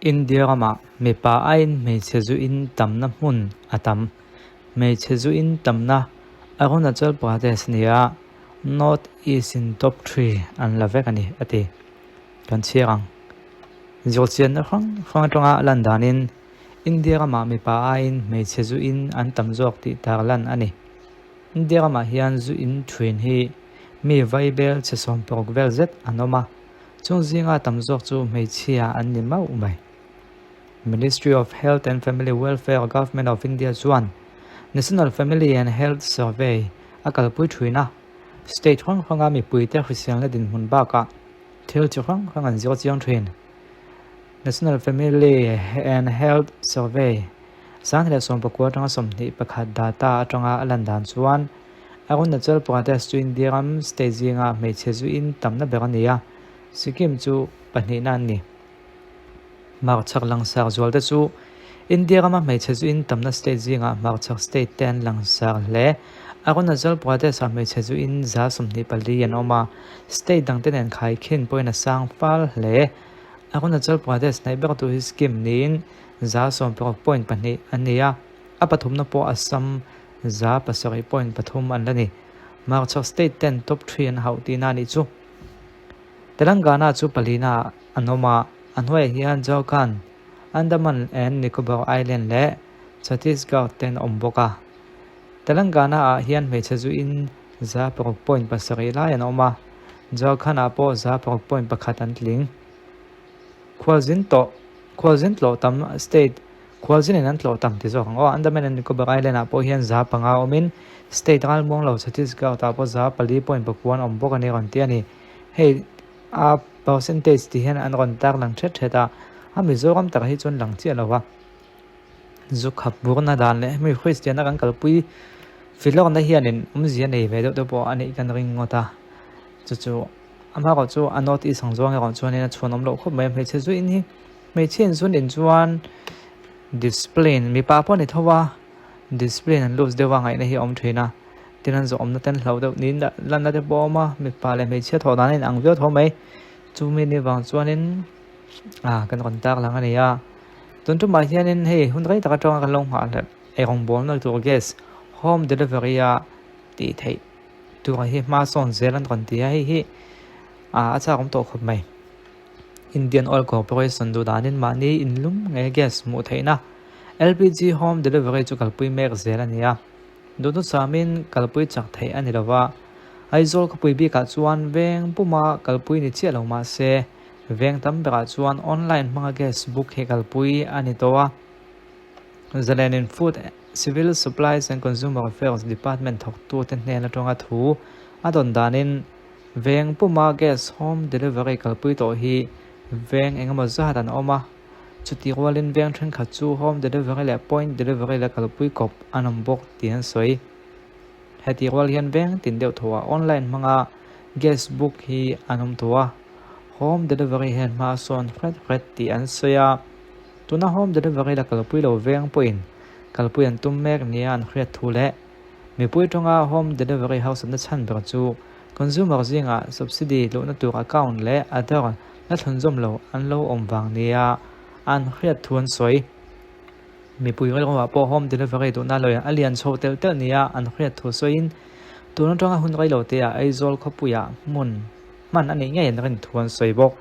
India ramah mipa aiin hmeichhe zu in tamna hmun a tam. Hmeichhe zu in tamna Arunachal Pradesh a ni a, North East in top three an la vek a ni, a ti. Kan chhiar ang. Zirchianna hrang hrang atanga a lan danin India ramah mipa aiin hmeichhe zu in an tam zawk tih tarlan a ni. India ramah hian zu in thin hi mi vaibel chhe 16 vel zet an awm a, chung zinga tam zawk chu hmeichhia an ni mauh mai. Ministry of Health and Family Welfare Government of India chuan National Family and Health Survey a kalpui thin a, state hrang hranga mipuite hriselna dinhmun bakah thil chi hrang hrang an zir chiang thin. National Family and Health Survey 2019 atanga 21 data atanga a lan dan chuan Arunachal Pradesh chu India ram state zinga hmeichhe zuin tamna ber a ni a, Sikkim chu pahnihna an ni. Hmarchhak langsar zualte chu India rama hmeichhe zuin tamna state zingah hmarchhak state te an langsar hle. Arunachal Pradesh-ah hmeichhe zuin 24 an awm a, state dangte nen khaikhin pawhin a sang fal hle. Arunachal Pradesh hnaih ber tur hi Sikkim niin 16.2 an ni a, a pathumna pawh Assam 7.3 an la ni. Hmarchhak state ten top three an hauh tihna a nih chu. Telangana chu palina an awm a, a hnuaiah hian Jharkhand, Andaman and Nicobar Island leh Chhattisgarh ten awm bawk a. Telangana ah hian hmeichhe zuin 6.7 lai an awm a, Jharkhand ah pawh 6.1 an tling. Khualzin tawh, Khualzin tlawh tam state, Khualzin in an tlawh tam ti zawk ang aw. Andaman and Nicobar Island ah pawh hian 5 awmin state ralmuang lo Chhattisgarh ah pawh 4.9 an awm bawk a ni rawn ti a ni. Hei a percentage ti hian an rawn tar lang thet thet a, a Mizoram tak hi chuan lang chiah lo va. Zu khap burna dan leh hemi Kristianna kan kalpui filawrna hianin awmzia nei ve deuh te pawh a nih kan ring ngawt a, chu chu amaherawh chu a North East ang zawng erawh chuanin a chhuan awm loh khawp mai a, hmeichhe zu in hi hmeichhe in zun in chuan discipline mipa pawh a ni tho a, discipline an lose deuh a ngaihna hi a awm thin a. Tin an zawhawmna te an hlauh deuh niin lanna te pawh a awm a, mipa leh hmeichhia thawh dan a inang viau tho mai. Chumi ni vang chuanin ah kan rawn tar lang a ni a. Tun tumah hianin hei hun rei tak atanga kan lo nghah hlelh eirawngbawlna tur gas home delivery a tih theih tur hi hma sawn zel an rawn ti a, hei hi ah a chak awm tawh khawp mai. Indian Oil Corporation duh danin mahni inlum nge gas hmuh theihna LPG home delivery chu kalpui mek zel a ni a. Duhthusâmin kalpui chak theih a ni lo va, Aizawl khawpui bikah chuan veng puma kalpui ni chiah lo mah se, veng tam berah chuan online hmanga gas book hi kalpui a ni tawh a. Zalenin Food, Civil Supplies and Consumer Affairs Department thawktute hnen atanga thu a dawn danin veng puma gas home delivery kalpui tawh hi veng engemaw zat an awm a. Chutih rualin veng thenkhat chu home delivery leh point delivery la kalpui kawp an awm bawk tih an sawi. Hetih rual hian veng tin deuh thuah online hmanga gas book hi an awm tawh a, home delivery hian hma a sawn hret hret tih an sawi a. Tuna home delivery la kalpui lo veng pawhin kalpui an tum mek nia an hriat thu leh mipui tawnga home delivery hausatna chhan ber chu consumer zingah subsidy luhna tur account leh Aadhaar La thlunzawm lo an lo awm vang nia an hriat thu an sawi. Mipui rilruah pawh home delivery duhna lo a lian chho telh telh nia an hriat thu sawiin tun atanga hun rei lo teah Aizawl khawpuiah hmun hman a nih ngei an rin thu an sawi bawk.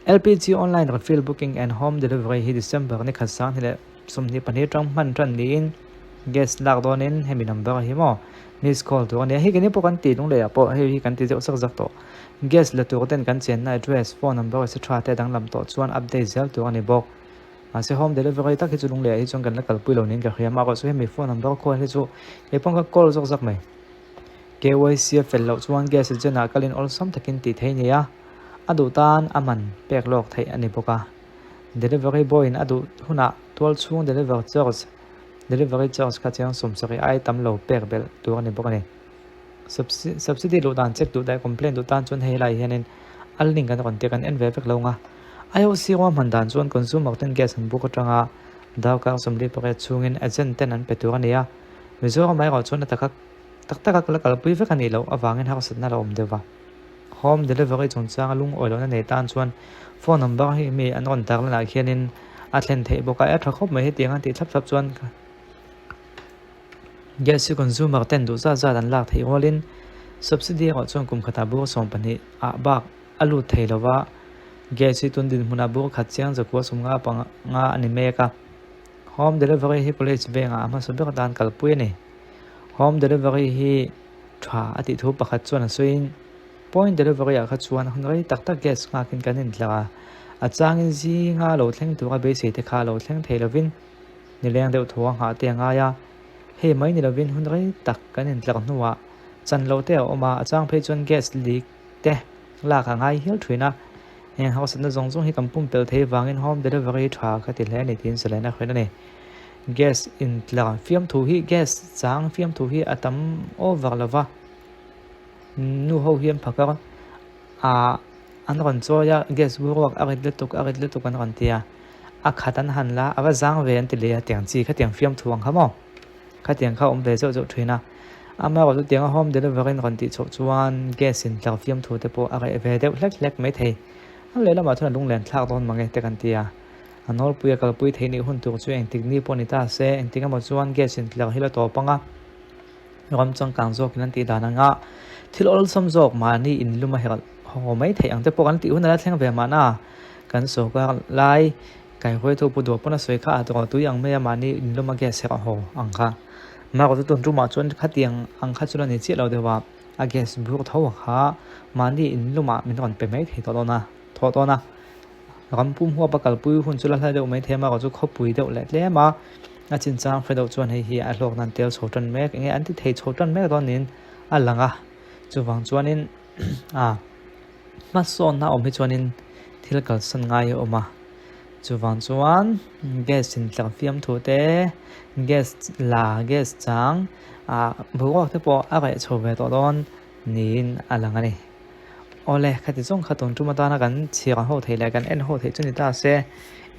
LPG online refill booking and home delivery hi December ni khat 2022 atang hman tan niin gas lak dawnin hemi number hi maw miss call tur a nia. Hei keini pawh kan tih lung lehah pawh hei hi kan ti deuh zak zak tawh. Gas la tur ten kan chenna address, phone number etc te danglam tawh chuan update zel tur a ni bawk. Mahse home delivery tak hi chu lung lehah hi chuan kan la kalpui lo niin ka hria. Amaherawh chu hemi phone number call hi chu keipawh ka call zawk zak mai. KYC a fel loh chuan gas agent ah kalin awlsam takin tih theih a ni a, a duh tan a man pek lawk theih a ni bawk a. Delivery boy in a duh hunah tual chhung deliver charge delivery charge kha chiang 70 ai tam lo pek belh tur a ni bawk a ni. Subsidy luh dan check duh leh complaint duh tan chuan hei lai hianin a link an rawn tir kan en ve vek lo nga. IOC ruahman dan chuan consumer ten gas an book atanga darkar 48 chhungin agent ten an pe tur a ni a. Mizoram erawh chuan a taka tak taka la kalpui vek a nih loh avangin harsatna la awm deuh va. Home delivery chungchanga lungawi lohna nei tan chuan phone number hi mi an rawn tar lanah khianin a thlen theih bawk a, a tha khawp mai hetiang a tih thlap thlap chuan gas hi consumer ten duh zat zat an lak theih rualin subsidy erawh chuan kum khatah bur 12 ah bak a lut thei lo va, gas hi tun dinhmunah bur khat chiang zakua 50 panga a ni mek a, home delivery hi college vengah a hmasa ber atan kalpui a ni. Home delivery hi tha a tih thu pakhat chuan a sawiin point delivery ah kha chuan hun rei tak tak gas nghakin kan intlar a, a changin zinga lo thleng tura beisei te kha lo thleng thei lovin nileng deuh thaw a nghah te a ngai a, hei mai ni lovin hun rei tak kan intlar hnuah chan loh te a awm a, a chang phei chuan gas leak te lak a ngai hial thin a, heng harsatna zawng zawng hi kan pumpelh thei vangin home delivery tha ka ti hle a ni tiin zalen a hrilh a ni. Gas intlar fiamthu hi gas chang fiamthu hi a tam over lo va, nu ho hian phakar ah an rawn chawi a gas boruak a rit lutuk a rit lutuk an rawn ti a, a khat an han la a va zang ve an ti leh a tiang chi khatiang fiamthu ang kha maw khatiang kha awm ve zeuh zeuh thin a, amaherawh chu tianga home delivery in rawn tih chhoh chuan gas intlar fiamthu te pawh a reh ve deuh hlek hlek maithei, a lehlamah chuan a lunglen thlak dawn mange te kan ti a. A nawlpui a kalpui theih nih hun tur chu engtik ni pawh ni ta se, engtik emaw chuan gas in tler hi la tawp ang a, ram changkang zawkin an tih dan anga thil awlsam zawk mahni in lum a herh haw mai theih ang te pawh kan tih hun a la thleng ve mahna kan sorkar lai kaihruaitu pu duh pawn a sawi kha a tawh tui ang mai a mahni in lum a gas herh haw ang kha. Mahrawh chu tun tumah chuan khatiang ang kha chu la ni chiah lo deuh a, a gas bur tho kha mahni in lumah min rawn pe mai thei tawh dawn a, thawh dawn a. Ram pum huap a kalpui hun chu la hla deuh mai thei a, amaherawh chu khawpui deuh leh tlem a, a chinchang hre deuh chuan hei hi a hlawk nan tel chho tan mek enge an ti thei chho tan mek dawn niin a lang a, chuvang chuanin a hmasawnna awm hi chuanin thil kalsan ngai a awm a, chuvang chuan gas intlar fiamthu te gas la gas chang ah boruak te pawh a reh chho ve tawh dawn niin a lang a ni. Awle, khati zawng kha tun tum atana kan chhiar ho theih leh kan en ho theih chu ni ta se,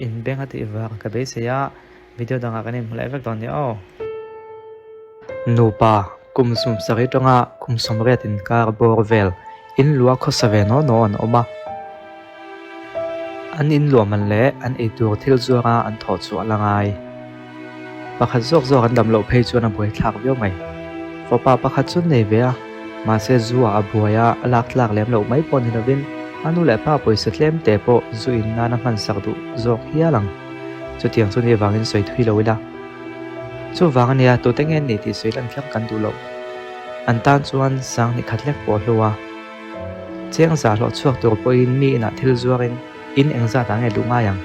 inbeng a tih vang ka beisei a, video dangah kan inhmu leh vek dawn nia aw. Nupa, kum 70 atanga kum 80 inkar bawr vel inluah khawsa ve naw naw an awm a. An inluah man leh an eitur thil zuara an thawh chhuah la ngai. Pakhat zawk zawk an dam loh phei chuan a buai thlak viau mai. Fapa pakhat chu an nei ve a, mahse zu ah a buai a, a lak tlak lem loh mai pawh ni lovin a nu leh pa pawisa tlem te pawh zu in nan a hman sak duh zawk hial ang. Chutiang chu ni avangin sawi thui lo ila. Chuvang ania tute nge an nih tih sawi lan kher kan duh loh. An tan chuan sang ni khat lek pawh a hlu a. Chiang zah hlawh chhuak tur pawhin mi inah thil zuarin in engzat ah nge luh ngai ang?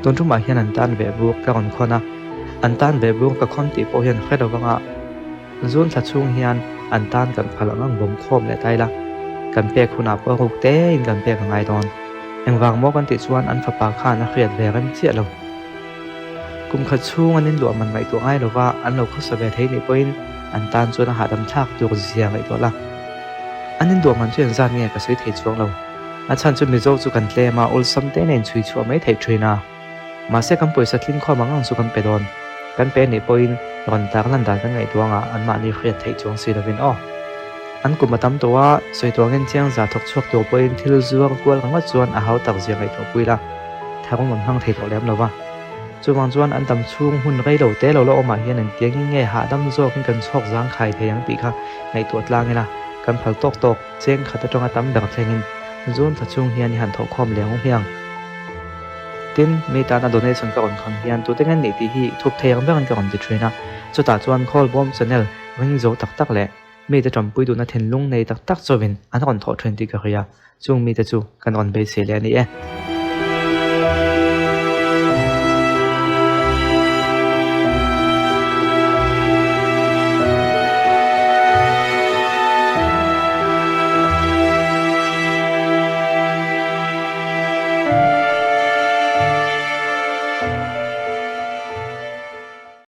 Tun tumah hian an tan veh bur ka rawn khawn a, an tan veh bur ka khawn tih pawh hian hre lo vanga zun thla chhung hian an tan kan phal ang ang bawm khawm leh ta ila, kan pek hunah pawh ruk tein kan pek a ngai dawn. Engvang maw kan tih chuan an fapa khan a hriat ve rem chiah lo. Kum khat chhung an inluah man ngaihtuah ngai lova an lo khawsa ve thei nih pawhin an tan chuan a hahdam thlak tur zia ngaihtuah la. An inluah man chu engzat nge ka sawi thei chuang lo. A chhan chu Mizo chu kan tlem a, awlsam te nen chhui chhuah mai theih thin a. Mahse kan pawisa tling khawm ang ang chu kan pe dawn. Kan pe nih pawhin rawn tar lan dan kan ngaihtuah anga anmahni hriat theih chuang si lovin aw. An kum a tam tawh a, sawi tuangin chiang za thawk chhuak tur pawhin thil zuar kual ringawt chuan a hau tak zia ngaihtuah pui la, tharum an hmang thei tawh lem lo va. Chuvang chuan an dam chhung hun rei lo te lo la awmah hian engtiangin nge hahdam zawkin kan chhawk zangkhai thei ang tih kha ngaihtuah tlang ila, kan phal tawk tawk. Cheng khat atanga tam ber thlengin zun thla chhung hian i han thawh khawm leh ang hmiang. Tin, mi tana donation ka rawn khan hian tute nge nih tih hi thup thei ang berin ka rawn ti thin a. Chutah chuan Khawlbawm channel ring zo tak tak leh mite tanpui duhna thinlung nei tak tak chauhin an rawn thawh thin tih ka hria. Chung mite chu kan rawn beisei leh a ni e.